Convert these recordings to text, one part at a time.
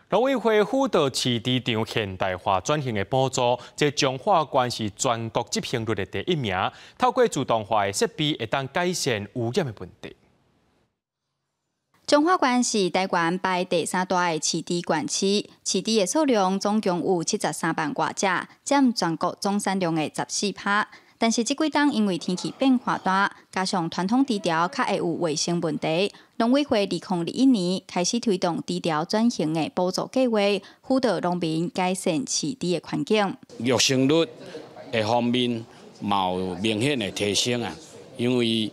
農委會輔導飼豬場現代化轉型的補助，這彰化縣是全國執行率的第一名。透過自動化的設備，會當改善污染的問題。彰化縣是台灣排第三大的飼豬縣市，飼豬的數量總共有73萬外隻，佔全國總產量的14%。但是這幾冬因為天氣變化大，加上傳統豬寮較會有衛生問題，農委會2021年開始推動豬寮轉型的補助計劃，輔導農民改善飼豬的環境。育成率的方面嘛有明顯的提升啊，因為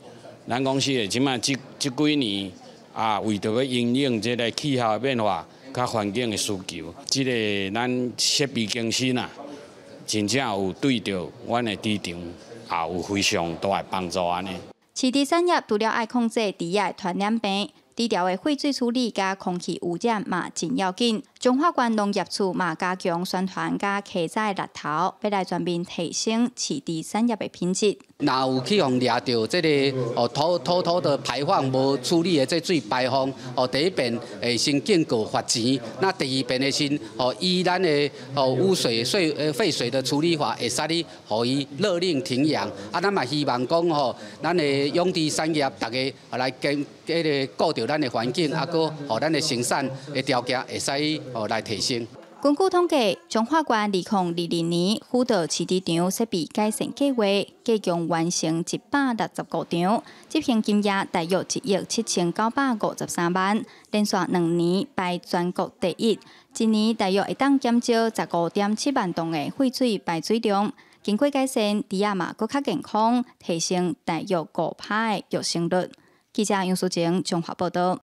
咱講實的，這擺這這幾年啊，為著欲因應這个氣候的變化，佮環境的需求，這个咱設備更新啊，真正有對著阮的豬場也有非常大的幫助按呢。飼豬產業除了愛控制豬仔的傳染病，豬寮的廢水處理佮空氣污染嘛真要緊。彰化縣農業處嘛加強宣傳佮開採獵頭，欲來全面提升飼豬產業的品質。若有去予掠著這个哦偷偷偷的排放無處理的這水排放哦，第一遍會先警告罰錢，那第二遍的時哦，依咱的哦污水水廢水的處理法，會使你予伊勒令停養。啊，咱嘛希望講吼，咱的養豬產業逐家來兼這个顧著咱的環境，啊，閣予咱的生產的條件會使哦來提升。根據統計，彰化縣2022年輔導飼豬場設備改善計劃，計共完成165場，執行金額大約1億7953萬，連續2年排全國第一，一年大約會當減少15.7萬噸的廢水排水量。經過改善，豬仔嘛閣較健康，提升大約5%的育成率。記者楊淑靜彰化報導。